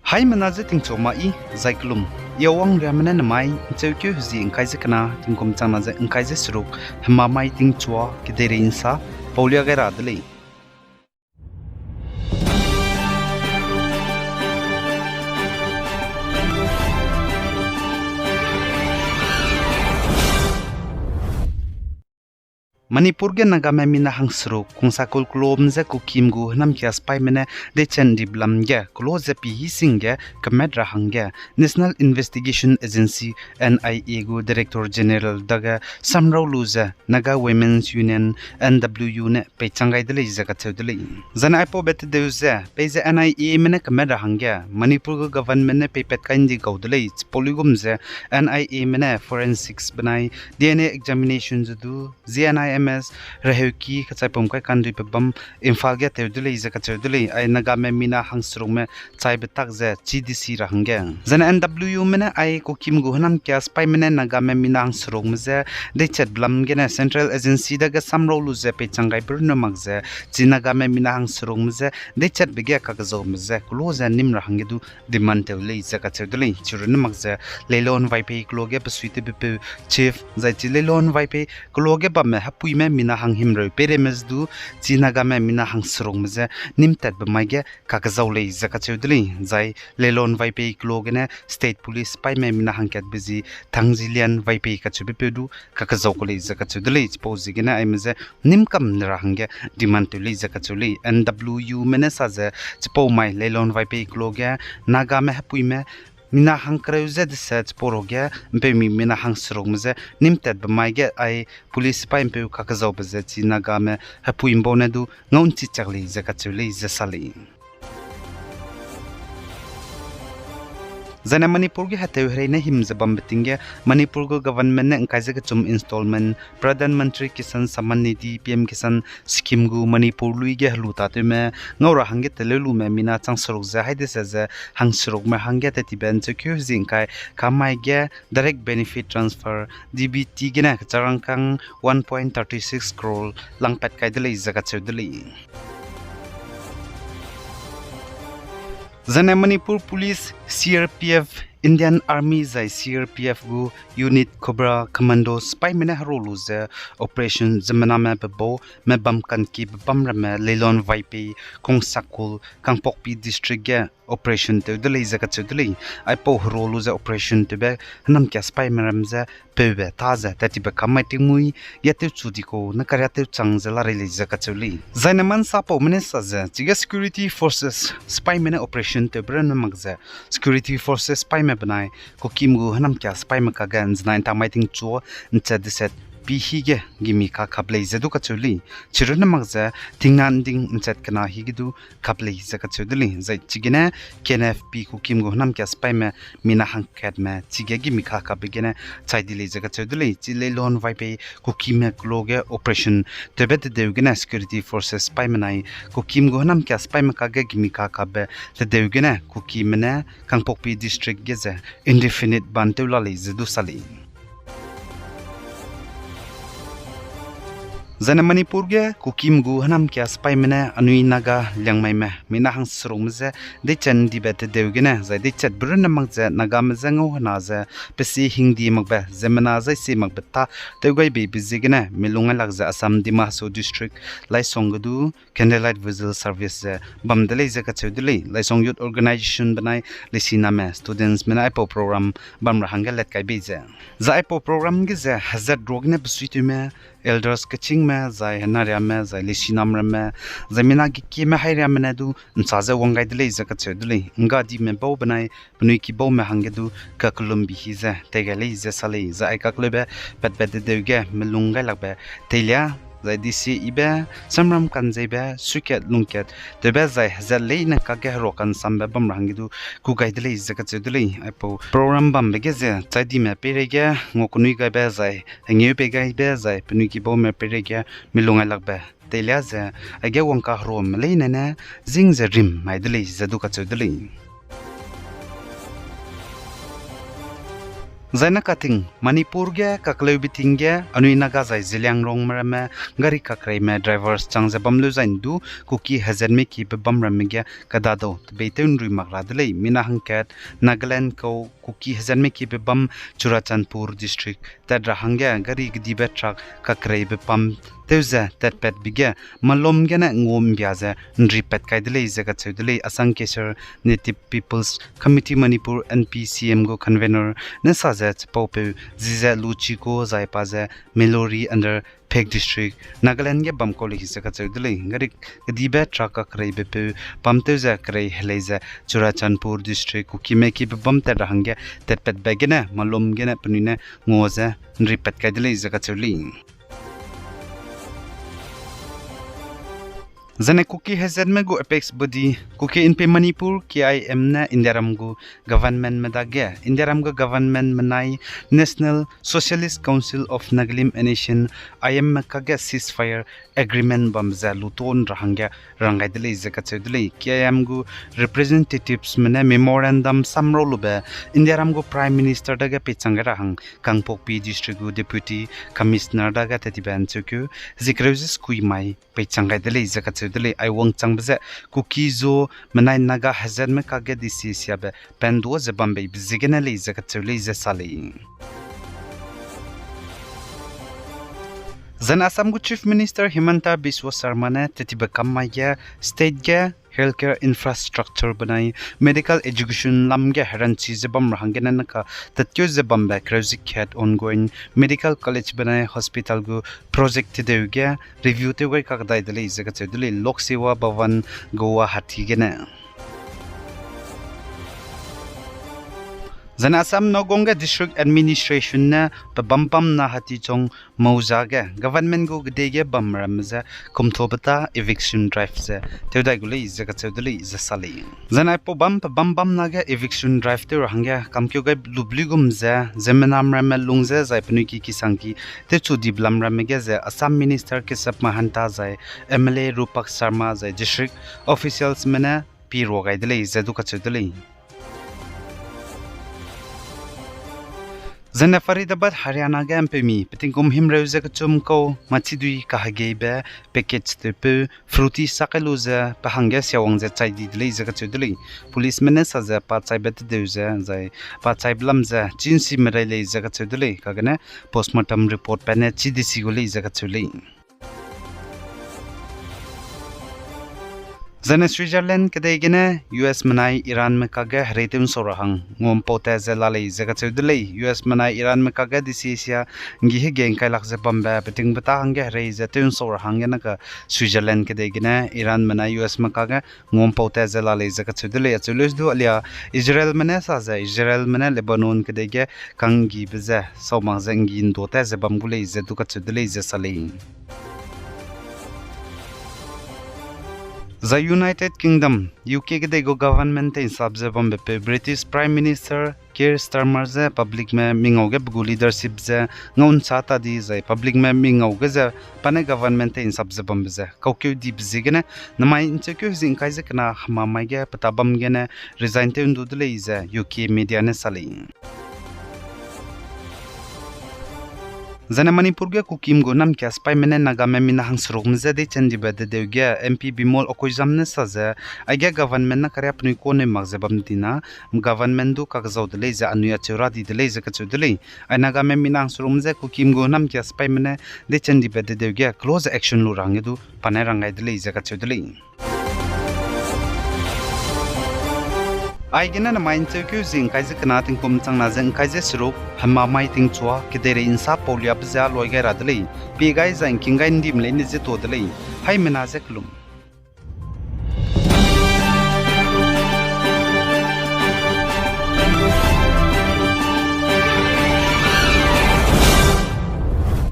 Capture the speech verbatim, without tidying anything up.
Haimena je tingchua ma i, zai kelum, i awang riame ne nemai ’ncheukeu hezi ’ngkai ze kena tingkum changna ze ’ngkai ze seruk, hema mai tingchua kedeirei ’nsa paulia gai ra de lei. Manipur ge Nagame mina hangseruk kungsakul kelum ze Kukim gu hênamkia sipaime ne deichat ’ndibe lam ge kelo ze pihi sing ge kemat ra hangge National Investigation Agency, N I A gu Director General dage samrau lu ze Naga Women's Union, N W U ne peichang gai de lei ze kacheu de lei. Zane aipaube tedeu ze peize N I A me ne kemat ra hangge Manipur gu government ne peipat kai ’ndi gau de lei. Chipau luigum ze N I A me ne forensics benai D N A examination ze du Z N I M S reheuki kachaipum kai kanduibe bam Imphal ge tew de lei ze kacheu de lei. Ai Nagame mina hangserukme chaibe tak ze chi desi ra hangge. Zane N W U me ne ai Kukim gu hênamkia sipaime ne Nagame mina hangserukme je deichatbe lam gene Central Agency dage samrau lu ze peichang gaibe runne mak ze chi Nagame mina hangserukme je deichatbe ge kakezaume ze kelo ze nim ra hangge du demand tew lei ze kacheu de lei. Chirunne mak ze Leilon Vaiphei kelo ge besuitewbepeu chief zai chi Leilon Vaiphei kelo ge bamme hepuime mina hanghimreu peireime ze du chi Nagame mina hangserukme je nimtatbe mai ge kakezau lei ze kacheu de lei. Zai Leilon Vaiphei kelo gene state police sipaime mina hangkatbe zi Thangzilian Vaiphei kacheubepeu du kakezau ku lei ze kacheu de lei. Chipau ziegene aime je nimkam ne ra hangge demand tew lei ze kacheu lei. N W U me ne sa ze chipau mai Leilon Vaiphei kelo ge Nagame hepuime mina hangkereu ze dese chipau ruage ’mpeumi mina hangserukme je nimtatbe mai ge ai police sipai ’mpeu kakezaube ze chi Nagame hepui ’mbau ne du ngau ’nchi chak lei ze kacheu lei ze sa lei. Zane Manipur ge heteu herei ne him ze bambe ting ge Manipur gu government ne ’ngkai ze kechum installment Pradhan Mantri Kisan Samman Nidhi, P M Kisan scheme gu Manipur lui ge helu tatewme ngau ra hangge teleu lume mina chang seruk ze haidese ze hangserukme hangge tetibe ’ncheukeu zi ’ngkai kamai ge direct benefit transfer, D B T gene kecharangkang one point thirty six crore langpat kai de lei ze kacheu de lei. Zane Manipur Police, C R P F, Indian Army zai C R P F gu unit Cobra Commando sipaime ne hero lu ze operation ziemmename pebau me bam kankibe bam ramme Leilon Vaiphei, Kongsakul, Kangpokpi District ge operation tew de lei ze kacheu de lei. Aipau hero lu ze operation tewbe hênamkia sipaime ram ze peube ta ze tetibe kamai tingmui ge tewchu di kau ne kariâ tewchang ze larei lei ze kacheu lei. Zaine mansapaume ne sa ze chige security forces sipaime ne operation tewbe runne mak ze security forces sipaime benai Kukim gu hênamkia sipaime kage ’nzenai ’ntamai tingchu ’nchat deset pihi ge gimi kakap lei ze du kacheu lei. Chirunne mak ze tingna ’nding ’nchat kena hi ge du kap lei ze kacheu de lei. Zai chigene K N F P Kukim gu hênamkia sipaime mina hangkatme chige gimi kakapbe gene chai di lei ze kacheu de lei. Chi Leilon Vaiphei Kukime kelo ge operation tewbe tedeu gene security forces sipaime nai Kukim gu hênamkia sipaime kage gimi kakapbe tedeu gene Kukime ne Kangpokpi District ge ze indefinite ban tew la lei ze du sa lei. Zaine Manipur ge Kukim gu hênamkia sipaime ne anui Naga Liangmaime mina hangserukme je deichat ’ndibe tedeu gene zai deichatbe runne mak ze Nagame je ngau hena ze pesi hingdi makbe ziemmena zai sie makbe ta tewgaibeibe ziegene milung ailak ze Assam Dima Hasao District Laisong ge du candlelight vigil service ze bam de lei ze kacheu de lei. Laisong Youth Organisation benai leisiname studentsme ne aipau program bam ra hangge lat kai bei ze. Zai aipau program ge ze hezat ruagene besuitewme, elders kechîngme, zai henariame, zai leisinam ramme, zai mina gekieme hairiame ne du ’nchâ ze wang gai de lei ze kacheu de lei. ’Nggadime bau benai penui kibaume hangge du kakellumbi hi ze tei gai lei ze sa lei. Zai ai kakleube patbe tedeu ge melung gailakbe teilia, zai D C ibe, samram kanzeibe, suikat lungkat tewbe zai hezat leine kakge herua kansambe bam ra hangge du ku gai de lei ze kacheu de lei. Aipau program bambe ge ze chaidime peireige ngua kenui gaibe zai hengeu pei gaibe zai penui kibaume peireige milung gailakbe teilia ze aige wangkaheruame leine ne zing ze rim mai de lei ze du kacheu de lei. Zaine kating, Manipur ge kakleube ting ge anui Naga zai Zeliangrongme ramme gari kakreime drivers chang ze bam leu zai ndu, Kuki hezatme kibe bam ramme ge kadadau tebeitew nrui mak ra de lei. Mina hangkat Nagaland kau Kuki hezatme kibe bam Churachandpur District tat ra hangge gari kedibe truck kakreibe pam tew ze tatpatbe ge malum gene ngua mbia ze nripat kai de lei ze kacheu de lei. Asang Kesar Native People's Committee Manipur, N P C M gu convener ne sa ze chipaupeu Zize Luchiko zai pa ze Melori under Phek District, Nagaland ge bam kau lei ze kacheu de lei. Gari kedibe truck kakreibepeu pam tew ze kerei helei ze Churachandpur District Kukime kibe bam tat ra hangge tatpatbe gene malum gene penui ne ngua ze nripat kai de lei ze kacheu lei. Zane Kuki hezatme gu apex body, Kuki Inpi Manipur, K I M ne Indiaram gu governmentme dage, Indiaram gu governmentme nai National Socialist Council of Nagalim N S C N, I M me kage ceasefire agreement bam ze luton ra hangge rang gai de lei ze kacheu de lei. K I M gu representativesme ne memorandum samrau lube Indiaram gu Prime Minister dage peichang gai ra hang Kangpokpi District gu Deputy Commissioner dage tetibe ncheukeu zikreu ze skui mai peichang gai de lei ze kacheu de lei. Ai wangchangbe ze Kuki-Zo menai Naga hezatme kage desi siabe pandu ze bambeibe ziegene lei ze kacheu lei ze sa lei. Zane Assam gu Chief Minister Himanta Biswa Sarma ne tetibe kam mai ge state ge healthcare infrastructure benai medical education lam ge heranchi ze bam ra hanggene naka tatkeu ze bambe kereu ze kat ongoing medical college benai hospital gu project tedeu ge review tew gai kakdai de lei ze kacheu de lei Lok Seva Bhavan Guwahati gene. Zane Assam Nagaon ge District Administration ne pebam bam na Hatichong Mouza ge government gu kedei ge bam ramme ze kumtho beta eviction drive ze tewdai gu lei ze kacheu de lei ze sa lei. Zane aipau bam pebam bam na ge eviction drive tew ra hangge kamkeu gai lubli gum ze, ziemmenam ramme lung ze zai penui ki kisangki tewchu dibe lam ramme ge ze Assam Minister Keshav Mahanta zai M L A Rupak Sharma zai district officialsme ne pi rua gai de lei ze du kacheu de lei. Zane Faridabad Haryana ge mpeumi petingkum himreu ze kechum kau machidui kahegeibe package tewpeu fruity sak kai lu ze pe hangge siawang ze chai di de lei ze kacheu de lei. Policeme ne sa ze pa chaibe tedeu ze zai pa chaibe lam ze chinsi merei lei ze kacheu de lei, kagene postmortem report pa ne chi desi gu lei ze kacheu lei. Zane Switzerland kedei gene U S menai Iranme kage herei tew nsau ra hang nguampau tat ze la lei ze kacheu de lei. U S menai Iranme kage desi sia nggi hege ngkailak ze bambe peting beta hangge herei ze tew nsau ra hangge naka Switzerland kedei gene Iran menai U Sme kage nguampau tat ze la lei ze kacheu de lei. Acheu leu du alia Israelme ne sa ze Israelme ne Lebanon kedei ge kanggibe ze sau mak ze nggi ndu tat ze bam gu lei ze du kacheu de lei ze sa lei. Zai United Kingdom, U K kedei gu government tei nsap ze bambe peu British Prime Minister Keir Starmer ze publicme mingau ge pe gu leadership ze ngau nsa ta di zai publicme mingau ge ze pa ne government tei nsap ze bambe ze kaukeu dibe ziegene namai ncheukeu hezing kai ze kena hema mai ge peta bam gene resign tew ndu de lei ze U K media ne sa lei. Zane Manipur ge Kukim gu namkia sipaime ne Nagame mina hangserukme je deichen dibe dedeu ge M P Bimol Akoijam ne sa ze, aige government ne kariapenui kaneu mak ze bam di na, government du kakzau de lei ze anui acheu ra di de lei ze kacheu de lei. Ai Nagame mina hangserukme je Kukim gu namkia sipaime ne deichen dibe dedeu ge close action lu ra hangge du pa ne rang gai de lei ze kacheu de lei. Aigene namai ncheukeu zi ngkai ze kena tingkum changna ze ngkai ze seruk hema mai tingchua kedeirei nsa pauliabe ze a loi gai ra de lei. Pie gai zai ngking gai ndime leine ze tuâ de lei. Haimena ze kelum.